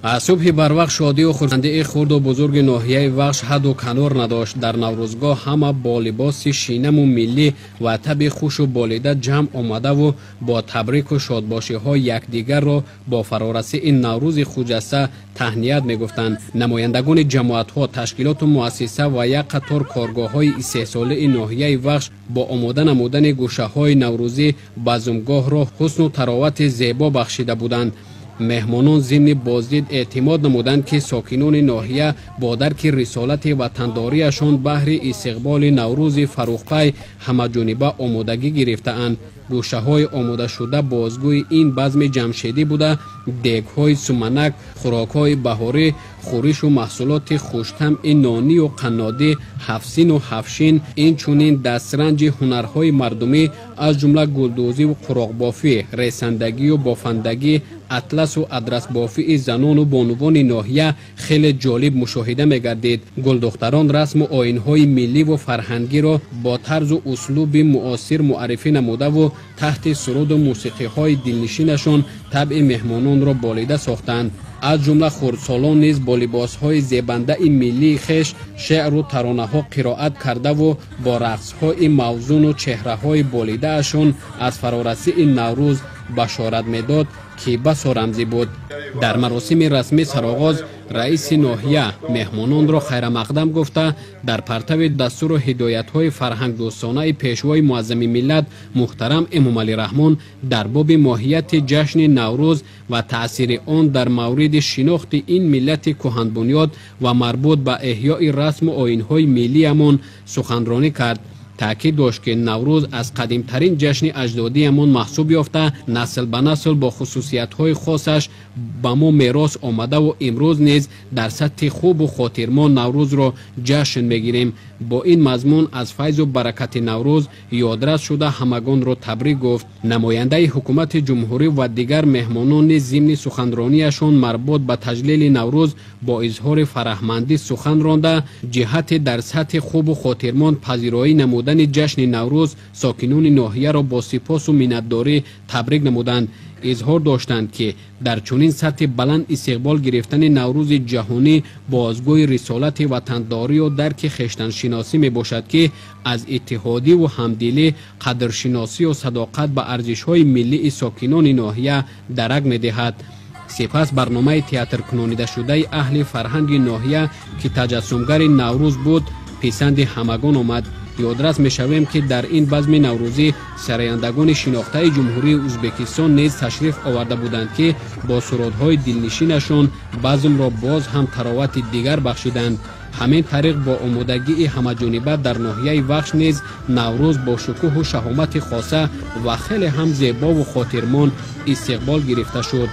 Аз субҳи барвақт шодию хурсандии хурду бузурги ноҳияи Вахш ҳадду канор надошт. Дар Наврӯзгоҳ ҳама бо либоси шинаму миллӣ ва таби хушу болида ҷамъ омадаву бо табрику шодбошиҳо якдигарро бо фарорасии Наврӯзи хуҷаста таҳният мегуфтанд. Намояндагони ҷамоатҳо, ташкилоту муассиса ва як қатор коргоҳҳои истеҳсолии ноҳияи Вахш бо омода намудани гӯшаҳои наврӯзӣ базмгоҳро ҳусну таровати зебо бахшида буданд. Меҳмонон зимни боздид эътимод намуданд, ки сокинони ноҳия бо дарки рисолати ватандориашон баҳри истиқболи Наврӯзи фаррухпай ҳамаҷониба омодагӣ гирифтаанд. Гӯшаҳои омодашуда бозгӯи ин базми ҷамшедӣ буда, дегҳои суманак, хӯрокҳои баҳорӣ, хӯришу маҳсулоти хуштамъи нонию қаннодӣ, ҳафсину ҳафшин, инчунин дастранҷи ҳунарҳои мардумӣ, аз ҷумла гулдӯзиву қуроқбофӣ, ресандагию бофандагӣ, атласу адрасбофии занону бонувони ноҳия хеле ҷолиб мушоҳида мегардид. Гулдухтарон расму оинҳои милливу фарҳангиро бо тарзу услуби муосир муаррифӣ намудаву таҳти суруду мусиқиҳои дилнишинашон табъи меҳмононро болида сохтанд. Аз ҷумла хурдсолон низ бо либосҳои зебандаи миллии хеш шеъру таронаҳо қироат кардаву бо рақсҳои мавзуну чеҳраҳои болидаашон аз фарорасии Наврӯз башорат медод, ки басо рамзӣ буд. Дар маросими расмӣ сароғоз раиси ноҳия меҳмононро хайрамақдам гуфта, дар партави дастуру ҳидоятҳои фарҳангдӯстонаи Пешвои муаззами миллат муҳтарам Эмомалӣ Раҳмон дар боби моҳияти ҷашни Наврӯз ва таъсири он дар мавриди шинохти ин миллати кӯҳанбунёд ва марбут ба эҳёи расму оинҳои миллиямон суханронӣ кард. Таъкид дошт, ки Наврӯз аз қадимтарин ҷашни аҷдодиямон маҳсуб ёфта, насл ба насл бо хусусиятҳои хосаш ба мо мерос омадаву имрӯз низ дар сатҳи хубу хотирмон Наврӯзро ҷашн мегирем. Бо ин мазмун аз файзу баракати Наврӯз ёдрас шуда, ҳамагонро табрик гуфт. Намояндаи ҳукумати ҷумҳурӣ ва дигар меҳмонон низ зимни суханрониашон марбут ба таҷлили Наврӯз бо изҳори фараҳмандӣ сухан ронда, ҷиҳати дар сатҳи хубу хотирмон пазироӣ намудани ҷашни Наврӯз сокинони ноҳияро бо сипосу миннатдорӣ табрик намуданд. Изҳор доштанд, ки дар чунин сатҳи баланд истиқбол гирифтани Наврӯзи ҷаҳонӣ бозгӯи рисолати ватандорию дарки хештаншиносӣ мебошад, ки аз иттиҳодиву ҳамдилӣ, қадршиносию садоқат ба арзишҳои миллии сокинони ноҳия дарак медиҳад. Сипас барномаи театркунонидашудаи аҳли фарҳанги ноҳия, ки таҷассумгари Наврӯз буд, писанди ҳамагон омад. Ёдрас мешавем, ки дар ин базми наврӯзӣ сарояндагони шинохтаи Ҷумҳурии Ӯзбекистон низ ташриф оварда буданд, ки бо сурудҳои дилнишинашон базмро боз ҳам таровати дигар бахшиданд. Ҳамин тариқ, бо омодагии ҳамаҷониба дар ноҳияи Вахш низ Наврӯз бо шукӯҳу шаҳомати хоса ва хеле ҳам зебову хотирмон истиқбол гирифта шуд.